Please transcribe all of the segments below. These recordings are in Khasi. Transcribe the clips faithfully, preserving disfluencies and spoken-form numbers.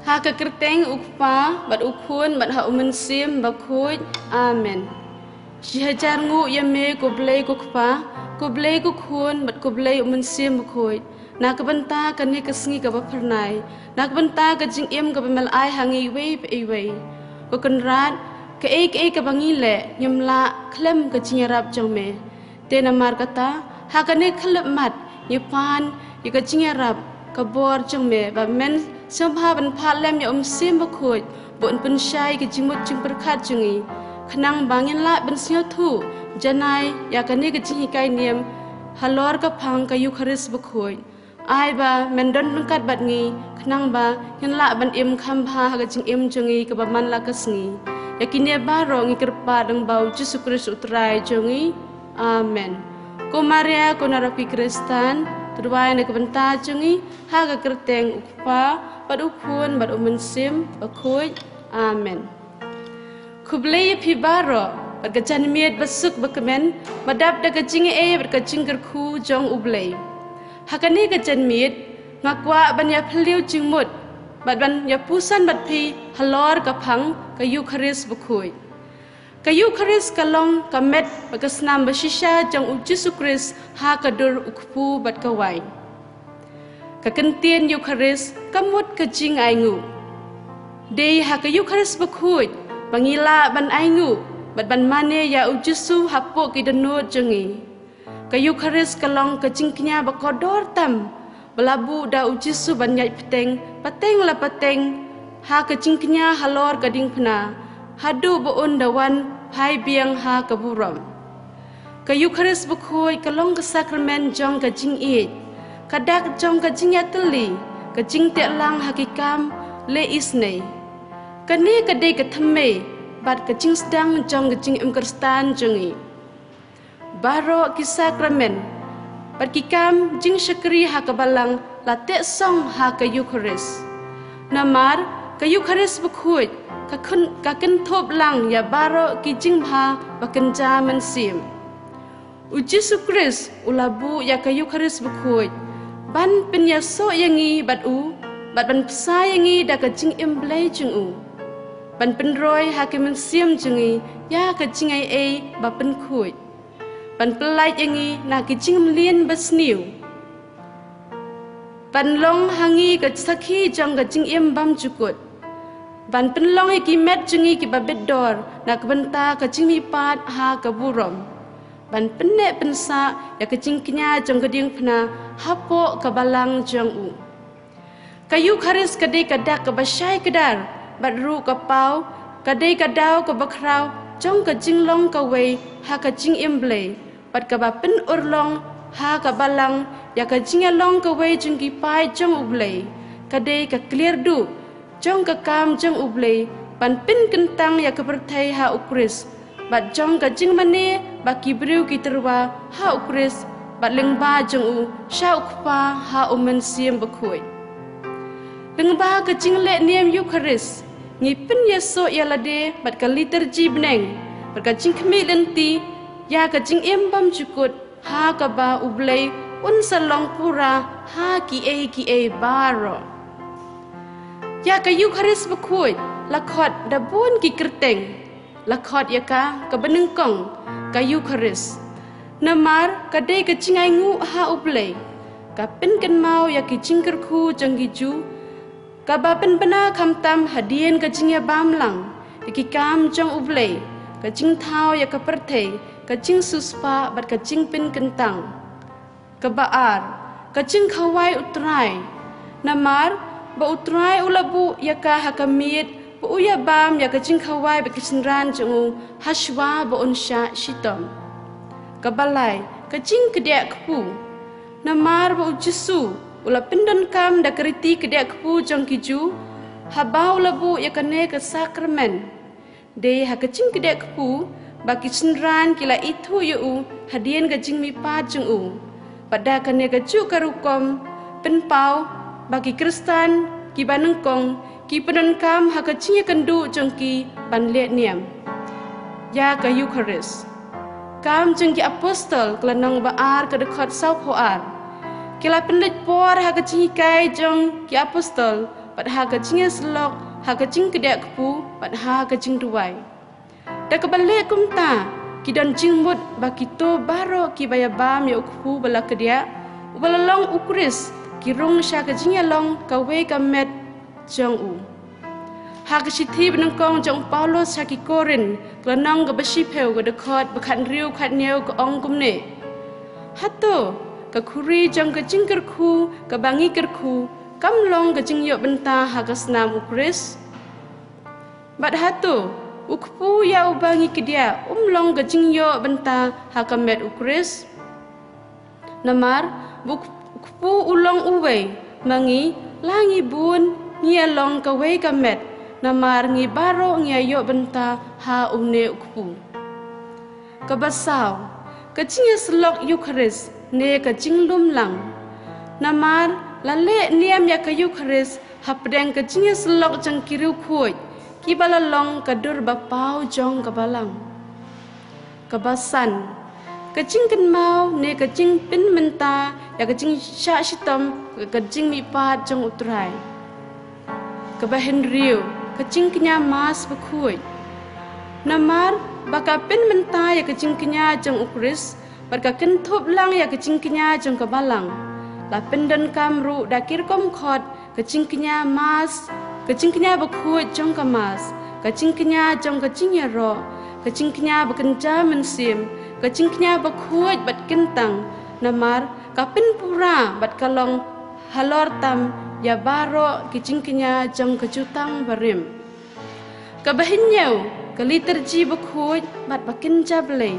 Ha ka kyrteng U Kpa, bad U Khun, bad ha U Mynsiem Bakhuid. Amen. Shi hajar nguh ïa me ko Blei ko Kpa, ko Blei ko Khun, bad ko Blei U Mynsiem Bakhuid. Na ka bynta kane ka sngi kaba phyrnai, na ka bynta ka jingim kaba me la ai ha ngi iwei pa iwei. Ko Kynrad, kaei kaei kaba ngi leh, ngim lah khlem ka jingïarap jong me. Te namar kata, ha kane ka khyllipmat, ngi pan ïa ka jingïarap, ka bor jong me, ba men sngewbha ban phah lem ïa U Mynsiem Bakhuid, ba un pynshai ka jingmut jingpyrkhat jong ngi, khnang ba ngin lah ban sngewthuh, janai ïa kane ka jinghikai niam halor ka phang ka Eukharist Bakhuid. Ai ba men don ryngkat bad ngi, khnang ba ngin lah ban im kham bha ha ka jingim jong ngi kaba man la ka sngi. Ïa kine baroh ngi kyrpad lyngba U Jisu Khrist U Trai jong ngi. Amen. Ko Maria, ko Narapi Khristan, to duwai na ka bynta jong ngi, ha ka kyrteng U Kpa, bad U Khun, bad U Mynsiem Bakhuid. Amen. Khublei ïa phi baroh, bad ka janmiet basuk bakmen, ba dap da ka jingaiei bad ka jingkyrkhu jong U Blei. Ha kane ka janmiet, nga kwah ban ïa phylliew jingmut, bad ban ïa puson bad phi halor ka phang ka Eukharist Bakhuid. Ka Eukharist ka long ka met bad ka snam bashisha jong U Jisu Khrist ha ka dur U Kpu bad ka Waiñ. Ka kyntien Eukharist ka mut ka jingainguh. Dei ha ka Eukharist Bakhuid ba ngi lah ban ainguh bad ban mane ïa U Jisu hapoh ki dohnud jong ngi. Ka Eukharist ka long ka jingkñia ba kordor tam, ba la buh da U Jisu ban ïaid pateng, pateng la pateng, ha ka jingkñia halor ka diengphna, haduh ba un da wan phai biang ha ka burom. Ka Eukharist Bakhuid ka long ka sakramen jong ka jingïeit, ka dak jong ka jingïatylli, ka jingteh lang ha ki kam leh isynei. Kane ka dei ka thymmei bad ka jingsdang jong ka jingim Khristan jong ngi. Baroh ki sakramen bad ki kam jingshakri ha ka balang la teh song ha ka Eukharist. Namar ka Eukharist Bakhuid ka khun-, ka kynthup lang ïa baroh ki jingbha ba kynja mynsiem. U Jisu Khrist u la buh ïa ka Eukharist Bakhuid ban pynïasoh ïa ngi bad u, bad ban bsa ïa ngi da ka jingim Blei jong u, ban pynroi ha ka mynsiem jong ngi ïa ka jingaiei ba pynkhuid, ban pyllait ïa ngi na ki jingmlien basniew, ban long ha ngi ka sakhi jong ka jingim bymjukut, ban pynlong ïa ki met jong ngi kiba bit dor na ka bynta ka jingmihpat ha ka burom, ban pynneh pynsah ïa ka jingkñia jong ka diengphna hapoh ka balang jong u. Ka Eukharist ka dei ka dak kaba shai kdar, bad ruh ka paw, ka dei ka daw kaba khraw jong ka jinglong kawei ha ka jingim Blei, bad kaba pynurlong ha ka balang ïa ka jingïalong kawei jong ki paid jong U Blei. Ka dei ka kliar duh jong ka kam jong U Blei ban pynkyntang ïa ka pyrthei ha U Khrist, bad jong ka jingmane ba ki briew ki tyrwa ha U Khrist, bad lyngba jong u sha U Kpa ha U Mynsiem Bakhuid. Lyngba ka jingleh niam Eukharist, ngi pynïasoh ïa lade bad ka liturgi bneng, bad ka jingkhmih lynti ïa ka jingim bymjukut, ha kaba U Blei un sa long pura ha kiei kiei baroh. Ïa ka Eukharist Bakhuid la khot da bun ki kyrteng, la khot ïa ka kaba nyngkong ka Eukharist. Namar ka dei ka jingainguh ha U Blei, ka pynkynmaw ïa ki jingkyrkhu jong ki Jiw, kaba pynbna khamtam hadien ka jingïabam lang ïa ki kam jong U Blei, ka jingthaw ïa ka pyrthei, ka jingsiewspah bad ka jingpynkyntang. Kaba ar, ka jingkhawai U Trai. Namar ba U Trai u la buh ïa ka ha ka miet, ba u ïabam ïa ka jingkhawai bad ki synran jong u, hashwa ba un shah shitom. Kaba lai, ka jingkdiah kpu. Namar ba U Jisu u la pyndonkam da ka riti kdiah kpu jong ki Jiw, haba u la buh ïa kane ka sakramen. Dei ha ka jingkdiah kpu ba ki synran ki la ithuh ïa u hadien ka jingmihpat jong u. Bad da kane kajuh ka rukom pynpaw ba ki Khristan kiba nyngkong ki pyndonkam ha ka jingïakynduh jong ki ban leh niam ïa ka Eukharist. Kam jong ki Apostol, ka lynnong ba ar, ka dkhot sawphew ar. Ki la pynleit por ha ka jinghikai jong ki Apostol, bad ha ka jingïasyllok, ha ka jingkdiah kpu, bad ha ka jingduwai. Da kaba leh kumta, ki don jingmut ba kito baroh kiba ïabam ïa u kpu ba la kdiah, uba la long u Khrist, ki rung sha ka jingïalong kawei ka met jong u. Ha ka shithi banyngkong jong u Paulus sha ki Korinth, ka lynnong kaba shiphew, ka dkhot ba khathynriew khathynñiew, ka ong kumne: Hato ka khuri jong ka jingkyrkhu kaba ngi kyrkhu kam long ka jingïoh bynta ha ka snam u Khrist? Bad hato u kpu ïa uba ngi kdiah um long ka jingïoh bynta ha ka met u Khrist? Namar ba u kpu u long uwei, ma ngi, la ngi bun, ngi ïa long kawei ka met, namar ngi baroh ngi ïa ïoh bynta ha une u kpu. Kaba saw, ka jingïasyllok Eukharist ne ka jinglum lang. Namar la leh niam ïa ka Eukharist hapdeng ka jingïasyllok jong ki riewkhuid, kiba la long ka dur ba paw jong ka balang. Kaba san, ka jingkynmaw ne ka jingpynmynta ïa ka jingshah shitom ka jingmihpat jong u Trai. Kaba hynriew, ka jingkñia Mass bakhuid. Namar ba ka pynmynta ïa ka jingkñia jong u Khrist bad ka kynthup lang ïa ka jingkñia jong ka balang, la pyndonkam ruh da ki rukom khot ka jingkñia Mass, ka jingkñia bakhuid jong ka Mass, ka jingkñia jong ka jingïaroh, ka jingkñia bakynja mynsiem, ka jingkñia bakhuid bad kyntang. Namar ka pynpura bad ka long halor tam ïa baroh ki jingkñia jong ka jutang barim. Kaba hynñiew, ka liturgi bakhuid bad bakynja Blei.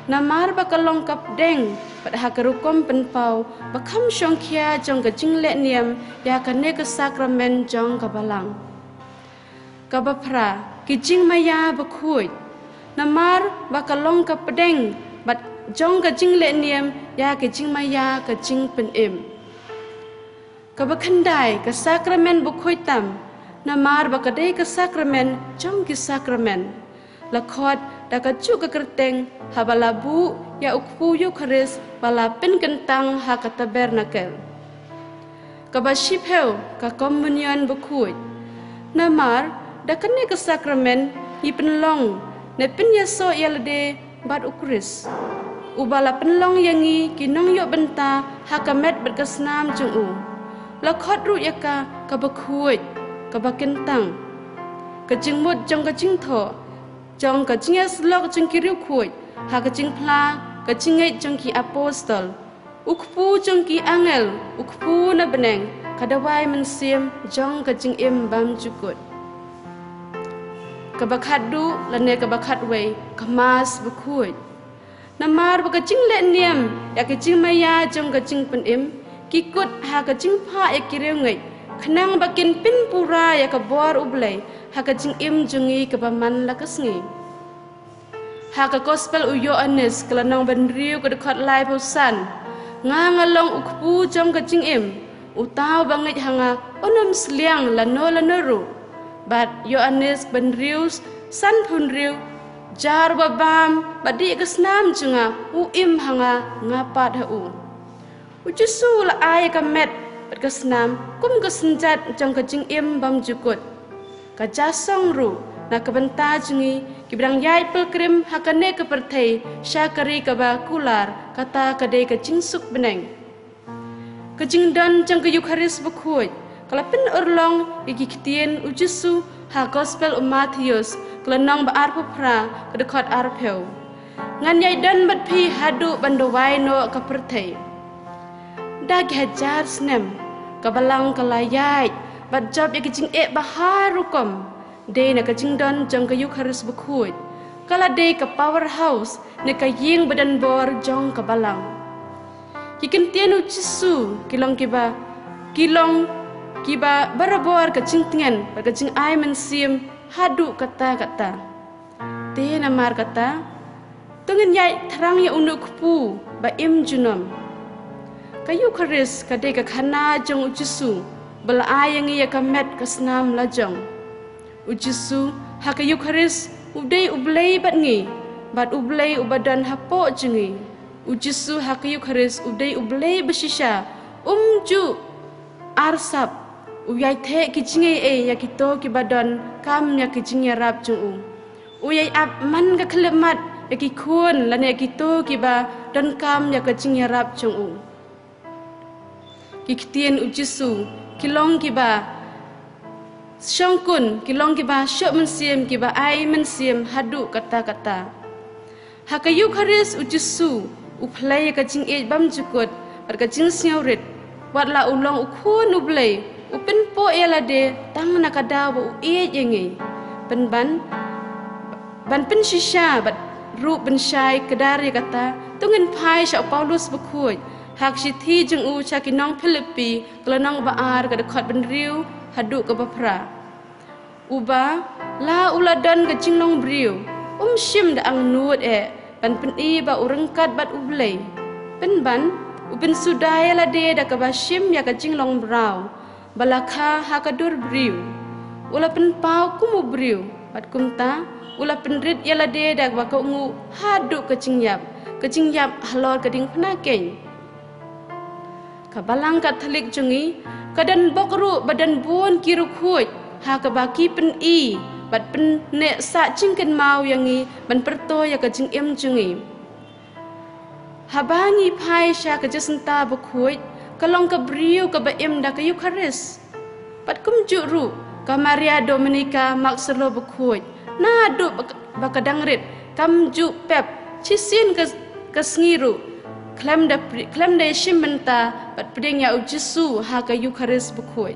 Namar ba ka long ka pdeng bad ha ka rukom pynpaw ba kham shongkhia jong ka jingleh niam ïa kane ka sakramen jong ka balang. Kaba phra, ki jingmaïa bakhuid. Namar ba ka long ka pdeng bad jong ka jingleh niam ïa ka jingmaïa ka jingpynim. Kaba khyndai, ka sakramen bakhuid tam. Namar ba ka dei ka sakramen jong ki sakramen. La khot da kajuh ka kyrteng haba la buh ïa u kpu Eukharist ba la pynkyntang ha ka tabernakel. Kaba shiphew, ka komunion bakhuid. Namar da kane ka sakramen ngi pynlong ne pynïasoh ïa lade bad u Khrist, uba la pynlong ïa ngi ki nongïoh bynta ha ka met bad ka snam jong u. La khot ruh ïa ka kaba khuid, kaba kyntang. Ka jingmut jong ka jingthoh jong ka jingïasyllok jong ki riewkhuid ha ka jingphla ka jingngeit jong ki apostol, u kpu jong ki angel, u kpu na bneng, ka dawai mynsiem jong ka jingim bymjukut. Kaba khatduh lane kaba khatwei, ka Mass bakhuid. Namar ba ka jingleh niam ïa ka jingmaïa jong ka jingpynim ki kut ha ka jingphah ïa ki riewngeit, khnang ba kin pynpura ïa ka bor U Blei ha ka jingim jong ngi kaba man la ka sngi. Ha ka Gospel u Ïoannis, ka lynnong ba hynriew, ka dkhot laiphew san: Nga nga long u kpu jong ka jingim. Uta uba ngeit ha nga un ym sliang lano lano ruh. Bad Ïoannis ba hynriew, sanphew hynriew: Jar uba bam bad dih ïa ka snam jong nga, u im ha nga, nga pat ha u. U Jisu u la ai ïa ka met bad ka snam kum ka synjat jong ka jingim bymjukut. Ka ja song ruh na ka bynta jong ngi kiba dang ïaid pilgrim ha kane ka pyrthei sha ka ri kaba kular, kata ka dei ka jingsuk bneng. Ka jingdon jong ka Eukharist bakhuid ka la pynurlong ïa ki ktien U Jisu ha Gospel u Mathaios, ka lynnong ba arphew phra, ka dkhot arphew: Ngan ïai don bad phi haduh ban duwai noh ka pyrthei. Da ki hajar snem ka balang ka la ïaid bad jop ïa ki jingeh ba har rukom. Dei na ka jingdon jong ka Eukharist bakhuid, ka la dei ka powerhouse ne ka ïing ba don bor jong ka balang. Ki ktien U Jisu ki long kiba, ki long kiba barabor ka jingtngen bad ka jingai mynsiem haduh katta katta. Te namar kata, to ngin ïaid thrang ïa une u kpu ba im junom. Ka Eukharist ka dei ka khana jong U Jisu ba la ai ïa ngi ïa ka met ka snam la jong. U Jisu ha ka Eukharist u dei U Blei bad ngi, bad U Blei uba don hapoh jong ngi. U Jisu ha ka Eukharist u dei U Blei ba shisha, um ju arsap. U ïai theh ki jingaiei ïa kito kiba donkam ïa ki jingïarap jong u. U ïai ap man ka khyllipmat ïa ki khun lane ïa kito kiba donkam ïa ka jingïarap jong u. Ki ktien u Jisu ki long kiba shongkun, ki long kiba shoh mynsiem, kiba ai mynsiem haduh katta katta. Ha ka Eukharist u Jisu u pynlong ïa ka jingïeit bymjukut bad ka jingsngewrit. Wat la u long u Khun u Blei, u pynpoh ïa lade tang na ka daw ba u ïeit ïa ngi. Pynban ban pynshisha bad ruh pynshai kdar ïa kata, to ngin phai sha u Paulus bakhuid ha ka shithi jong u sha ki nong Philippi, ka lynnong ba ar, ka dkhot ba hynriew haduh kaba phra. Uba la u la don ka jinglong briew, um shim da angnud eh ban pyni ba u ryngkat bad u Blei. Pynban u pynsuda ïa lade da kaba shim ïa ka jinglong mraw, ba la kha ha ka dur briew. U la pynpaw kum u briew, bad kumta u la pynrit ïa lade da kaba kohnguh haduh ka jingïap, ka jingïap halor ka diengphna keiñ. Ka Balang Katholik jong ngi ka don bok ruh ba don bun ki riewkhuid ha kaba ki pyni bad pynneh sah jingkynmaw ïa ngi ban pyrto ïa ka jingim jong ngi. Haba ngi phai sha ka Jacinta bakhuid, ka long ka briew kaba im da ka Eukharist. Bad kumjuh ruh ka Maria Dominica Marcelo bakhuid, naduh ba ka, ba ka dang rit, kam ju pep shisien ka, ka sngi ruh khlem da pri-, khlem da ïashim bynta bad pdiang ïa u Jisu ha ka Eukharist bakhuid.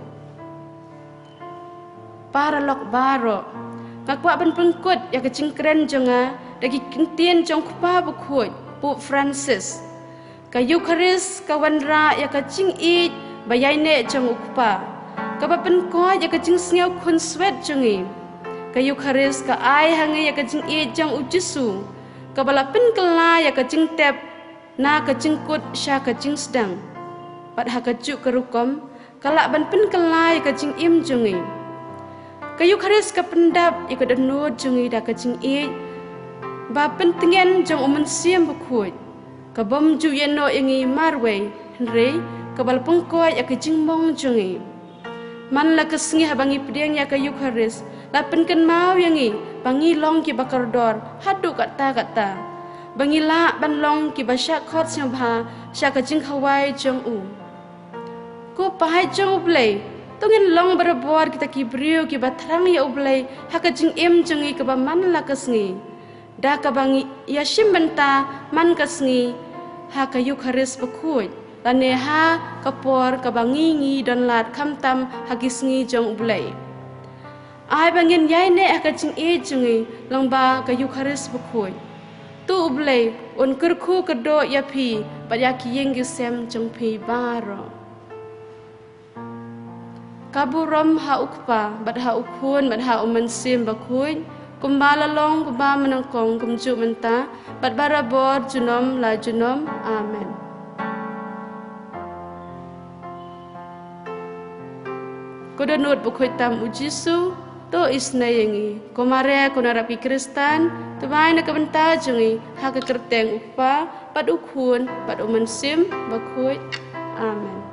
Paralok baroh, nga kwah ban pynkut ïa ka jingkren jong nga da ki kyntien jong u Kpa bakhuid, Pope Francis. Ka Eukharist ka wanrah ïa ka jingïeit ba ïaineh jong u Kpa, kaba pynkoit ïa ka jingsngew khunswet jong ngi. Ka Eukharist ka ai ha ngi ïa ka jingïeit jong u Jisu, kaba la pynkylla ïa ka jingtep na ka jingkut sha ka jingsdang. Bad ha kajuh ka rukom, ka lah ban pynkylla ïa ka jingim jong ngi. Ka Eukharist ka pyndap ïa ka dohnud jong ngi da ka jingïeit ba pyntngen jong u Mynsiem Bakhuid, ka bym ju ïehnoh ïa ngi marwei, hynrei kaba la pynkoit ïa ka jingmong jong ngi. Man la ka sngi haba ngi pdiang ïa ka Eukharist, la pynkynmaw ïa ngi ba ngi long kiba kordor haduh katta katta, ba ngi lah ban long kiba shah khot sngewbha sha ka jingkhawai jong u. Ko paid jong u Blei, to ngin long barabor kita ki briew kiba thrang ïa u Blei ha ka jingim jong ngi kaba man la ka sngi, da kaba ngi ïashim bynta man ka sngi ha ka Eukharist bakhuid, lane ha ka por kaba ngi, ngi don lad khamtam ha ki sngi jong u Blei. Ai ba ngin ïaineh ha ka jingïeit jong ngi lyngba ka Eukharist bakhuid. To u Blei un kyrkhu kyrdoh ïa phi bad ïa ki ïing ki sem jong phi baroh. Ka burom ha u Kpa bad ha u Khun bad ha u Mynsiem Bakhuid, kumba la long, kumba mynnyngkong, kumjuh mynta bad barabor junom la junom. Amen. Ko dohnud bakhuid tam u Jisu, to isynei ïa ngi. Ko Maria, ko nongrep ki Khristan, to duwai na ka bynta jong ngi ha ka kyrteng u Kpa bad u Khun bad u Mynsiem Bakhuid. Amen.